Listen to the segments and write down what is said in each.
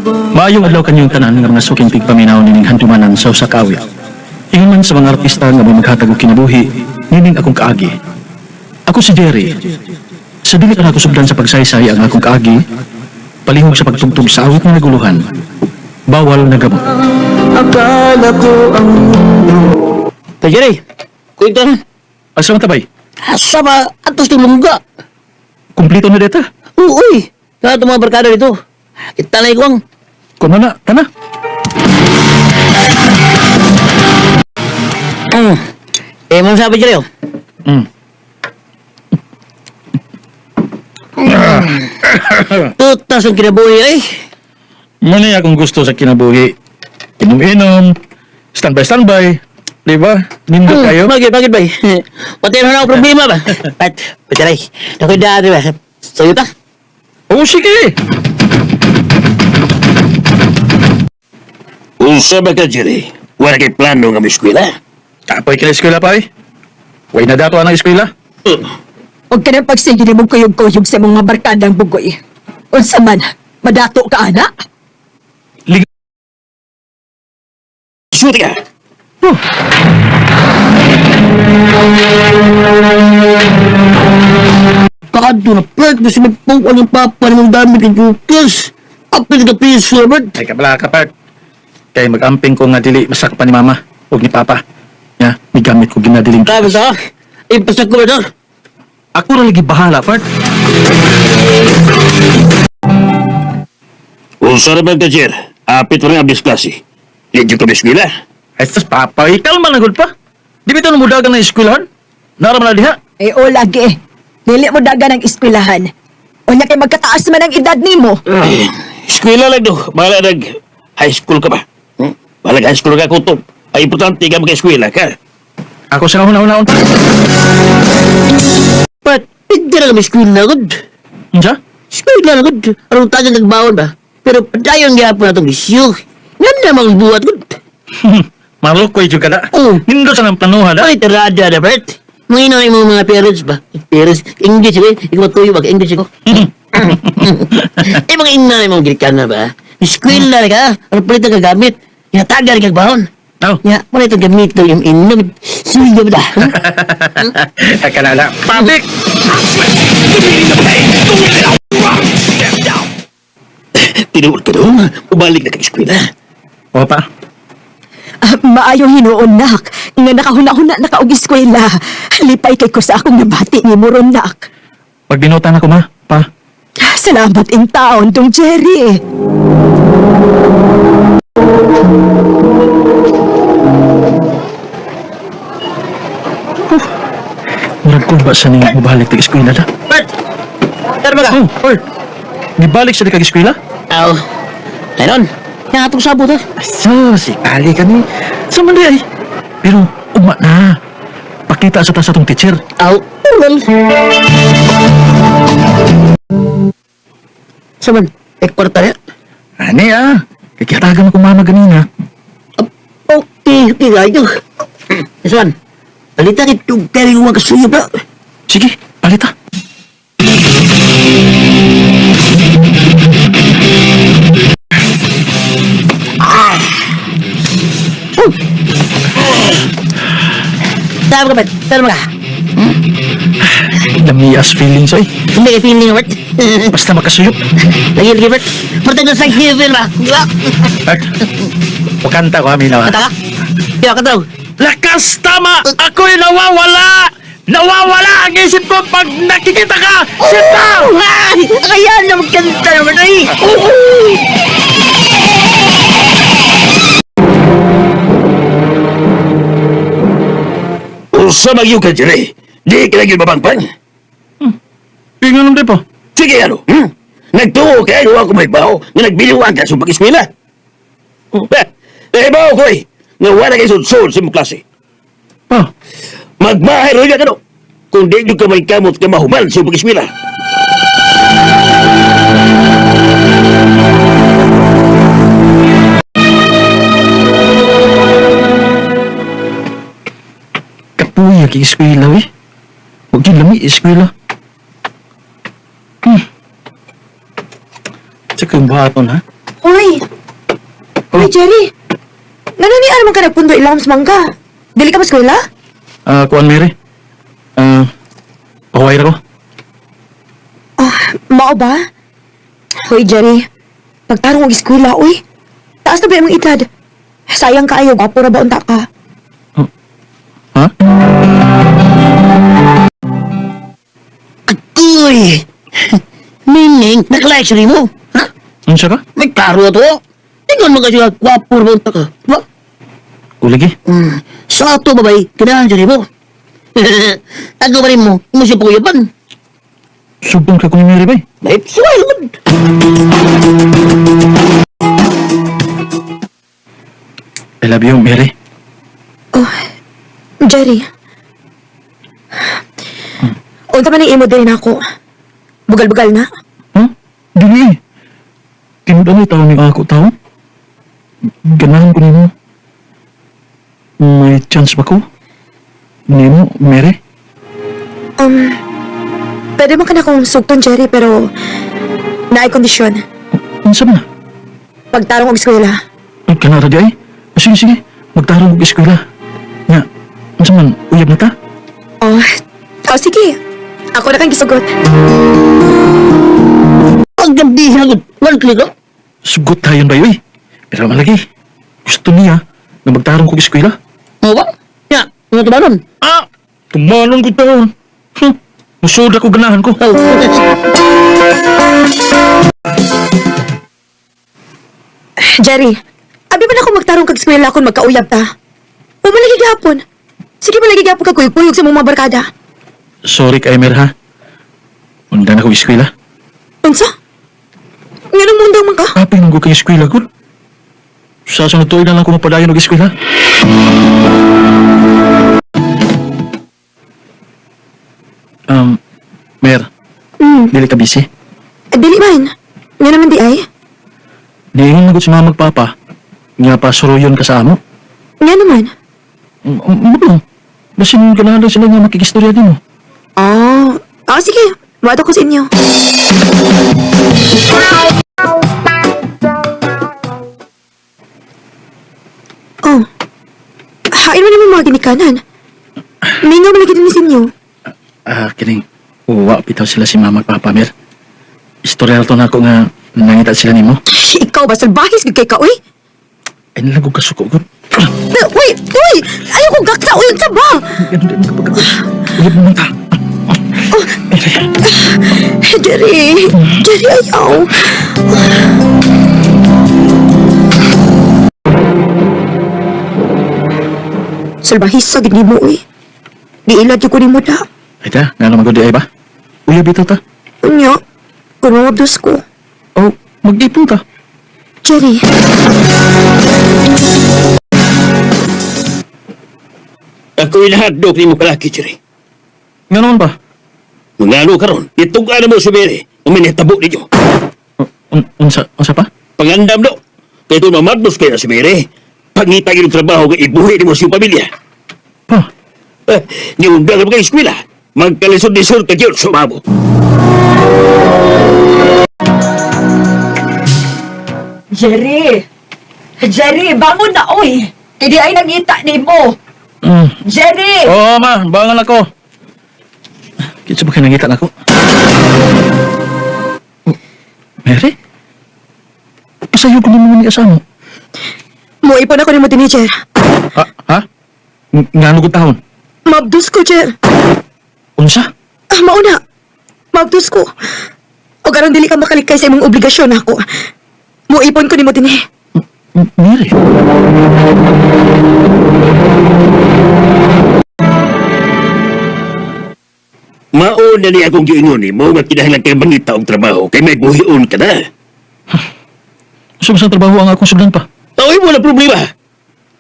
Maayong adlaw kanyong tanan nga mga suking tigpaminaw nining handumanan sa usa ka awit. Ingon man sa mga artista nga may maghatag og kinabuhi, nining akong kaagi. Ako si Jerry. Sa dili ka nako sugdan sa pagsaysay ang akong kaagi, palihog sa pagtugtog sa awit nga naguluhan. Bawal na gamot. Akala ko ang mundo. Kay Jerry, kwento na. Asa man tabay? Asa ba? Atos ni Lungga. Kumpleto na data. Uy, na itong mga barkada dito. Kita na ikuang. Kuno na, tana. Eh, man sabi Jerry, oh. Tutas ang kinabuhi ay. Muna akong gusto sa kinabuhi. Inom-inom, standby standby. Di ba? Nindot kayo. Bakit, bakit ba? Pati na ako problema ba? Pat, patay. Naku, dati ba? Sa'yo ta? Oo, sige. Unsa ba ka, Jerry? Wala kay plano nga may eskwela? Kapoy ka na eskwela pa eh. Way na dato ang eskwela. Huwag ka nang pagsige ni mong kuyog-kuyog sa mga barkadang bugoy. Unsa man, madato ka, anak. Lig. Suti ka! Oh. Kaadto na plant na si may puwan ng papa ng mga dami kay Lucas. Apil ka piso, Robert. Ay kabala ka, Park. Kay mag-amping ko nga dili masakpan ni mama ug ni papa. Ya, may gamit ko ginadiling. Sabi sa ipasak ko ba ito? Ako ra lagi bahala, Park. Unsa ra ba ka, Jer? Apit pa rin ang klase. Medyo ka eskwela. Ay, sus, papa, ikalma na gud pa. Di bitaw namudagan ng eskwelahan? Nara man na diha. Eh, o lagi. Dili mo daga ng eskwelahan. Unya kay magkataas man ang edad nimo. Ay, eskwela lang do. Bahala nag high school ka ba? Hmm? Bahala high school ka kutob. Ay, importante ka magka-eskwela ka. Ako sa una-una. But, hindi na kami eskwela, gud. Unsa? Eskwela na, gud. Anong tagang nagbaon ba? Pero padayon gyapon na itong isyu. Nga na mga buhat, gud. Malukoy jud ka na. Oo. Nindot sa nang planuhan, ha? Ay, tirada na, Bert. Mga ina yung mga parents ba? Parents, English ko eh. Ikaw matuyo ba? English ko. Eh, mga ina yung mga Grikana ba? Eskwela na ka. Ano palit ang gagamit? Hinatagan kag baon. Oh. Ya, wala itong gamit to yung inom. Suyo ba? Ay, kanala. Pabik! Tinuod ka doon. Ubalik na kag eskwela. O pa. Ah, maayong hinuon, nak. Nga nakahuna-huna na ka og eskwela. Lipay kay ko sa akong nabati ni mo ron, nak. Pagbinutan ako, ma. Pa. Salamat in taon, dong Jerry. Murag ko ba sa ning mabalik tag eskwela na? Bert! Tara ba ka? Oh, Bert. Nibalik sa kag eskwela? Aw. Ayun. Yang atong sabot ha. So, si Ali kani. Sa man di ay. Pero ugma na. Pakita sa ta sa tong teacher. Aw. Well. Saman, eh, kwarta na. Ani ah. Kay kihatagan ako mama ganina. Okay, okay, ayo. Saman, balita kay tugtari ko kasuyo ba? Sige, palita. Tama ka, Bert. Tama ka. Lamias feelings ay. Hindi ka feeling, Bert. Basta makasuyop. Lagi, lagi, Bert. Bert, ang sa heaven ba? Di ba? Bert, wakanta ko amin na. Kata ka? Di ba, kata Lakas tama! Ako'y nawawala! Nawawala ang isip ko pag nakikita ka! Sita! Ay, kaya na magkanta naman, ay! Unsa magyud ka dire? Di ka lagi mabangpang. Pingan naman po. Sige ano? Hmm? Nagtuo kay wa ko may baho nga nagbiliwan ka sa pag-eskwela. Eh, eh baho ko eh. Nga wala kay sudsud sa imong klase. Oh, Magmahay ro ka no. Kung di gyud ka may kamot ka mahuman sa imong pag-eskwela. Kapuya kay eskwela eh. Huwag yun lami eskwela. Tsaka yung buhaton ha. Hoy! Hoy, Jerry! Ngano ni ano man ka nagpundo ilawom sa mangga? Dili ka ba eskwela? Kuan Mary. Pahuway ra ko. Ah, mao ba? Hoy, Jerry. Pagtarong og eskwela, uy. Taas na ba imong edad? Sayang kaayo, gwapo ra ba unta ka? Ha? Agoy! Meaning, nakalike siya mo. Ha? Unsa ka? May karo to. Tingnan mo kasi nga, gwapo rin ka. Ba? Uligi. Sa ato babay, kinahan siya mo. Ako pa rin mo, mo siya pakuyaban. Subong ka kung ni Mary bay. May suway mo. I love you, Mary. Oh, Jerry. Unsa man ang imo diri nako? Bugal-bugal na. Ha? Dili. Tinud ani taon ni ako taon. Ganahan ko nimo. May chance ba ko? Nimo, Mary? Pwede man ka na akong sugton, Jerry, pero naay kondisyon. Unsa man na? Pagtarong og eskwela. Ay, kanara di ay. Sige, sige. Magtarong og eskwela. Nga, unsa man, uyab na ta? Oh, oh sige. Ako na kang gisugot. Ang gabi ako. One click, oh. Sugot tayo ba eh. Pero malagi, gusto niya na magtarong kog eskwela. Ano ba? Ya, ano to ba nun? Ah! Tumalon ko taon. Musuda ko ganahan ko. Oh. Jerry, abi man ako magtarong kag eskwela kung magkauyab ta. Umalagi gihapon. Sige malagi gihapon ka kuyog-kuyog sa mong mga barkada. Sorry kay Mer ha. Unda na ko eskwela. Unsa? Nganong mundang man ka? Kapay nang ko kay eskwela ko. Sa sunod tuig na lang ko mapadayon og eskwela. Mer, dili ka busy? Dili man. Nga naman di ay. Niingon na gud si mama magpapa. Nga pa suruyon ka sa amo. Nga naman. Ano? Basin ganahan daw sila nga makikistorya din mo. Oh, oh sige. Mato ko sa inyo. Oh. Hain mo naman mga ginikanan. Mingaw malagi din sa inyo. Ah, kining. Uwa, bitaw sila si mama at papa, Mer. Istorya to na ako nga nangita sila nimo. Ikaw ba salbahis gid kay ka uy? Ay nalang kong kasuko ko. Uy, uy! Ayaw ko gaksa uy, unsa ba? Ganun din kapag Ulit mo ta. Jerry, Jerry ayaw. Salbahis sa gid nimo uy. Giilad gyud ko nimo da. Ay ta, nga naman ko di ay ba? Uya bitaw ta. Unya, kung mabdos ko. Oh, mag-ipon ta. Jerry, Ako'y nahadlok ni mo kalaki, Jerry. Nga naman ba? Mangano karon, itugaan mo si Mary. Uminitabo ninyo. Unsa pa? Pangandam do. Kaya kung mamadlos kayo si Mary, pangita yung trabaho nga ibuhi ni mo siyang pamilya. Pa, Eh, niundang ka kayo eskwela. Magkalisod-lisod ka dyan, sumabo. Jerry! Jerry, bangon na oy! Kay di ay nangita nimo. Jerry! Oo, ma, bangon ako. Kitsa ba kayo nangita na ako? Oh, Mary? Kasayo ko naman ni asamo. Moipon ako nimo dinhi, Jer. Ha? Ha? Nga ano ko taon? Mabdos ko, Jer. Unsa? Ah, mauna. Mabdos ko. O karon dili ka makalikay sa imong obligasyon ako. Moipon ko nimo dinhi. Mary? Mauna ni akong giingon ni mo nga kinahanglan kay mangita og trabaho kay may buhion ka na. Unsa ba sa trabaho ang akong sudlan pa? Tawin mo na problema.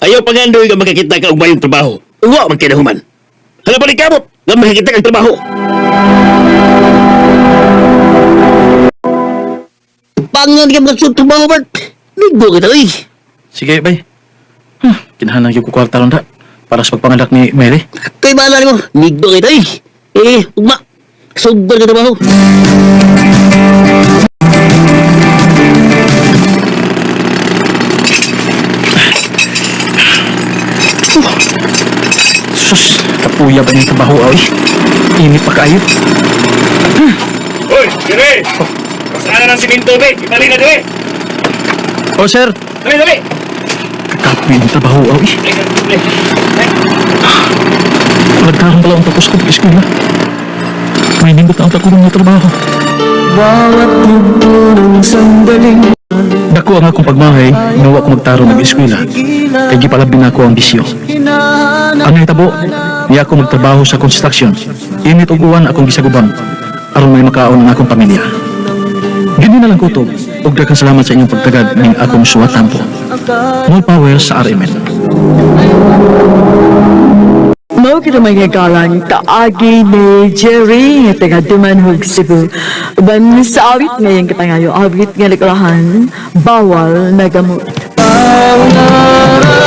Ayaw pangandoy nga makakita ka og mayong trabaho. Uwa man kinahuman. Hala pa kamot nga makakita kang trabaho. Pangan ka magsud trabaho Bart. Migo kita oy. Sige, bay. Huh, kinahanglan gyud ko kwarta ron da para sa pagpanganak ni Mary. Kay bahala nimo. Migo kita oy. Eh, ugma. Sugbar ka trabaho. Kapuya ba ng trabaho, oy? Init pa kaayo. Uy, dire! Saan na ng siminto, be? Ibalik na, dire! Oh, sir. Dali, dali! Kakapoy ng trabaho, oy. Ay, dali. Nagkaroon pala ang tapos ko pag-eskwela. May nindot na ang takulong ng trabaho. Bawat yugto ng sandaling Dako ang akong pagmahay, nawa ko magtaro nag-eskwela. Kay gipalabi na ako ang bisyo. Hinahanap Ang nahitabo, niya ako magtrabaho sa construction. Init og uwan akong gisaguban aron may makaon ang akong pamilya. Gini na lang kutob ug daghang salamat sa inyong pagtagad ning akong suwat tampo. More power sa RMN. Mao kita mga galang kaagi ni Jerry nga taga Dumanhog, Cebu. Uban sa awit ngayon kita ngayo, awit nga likulahan, bawal na gamot. Pangarap.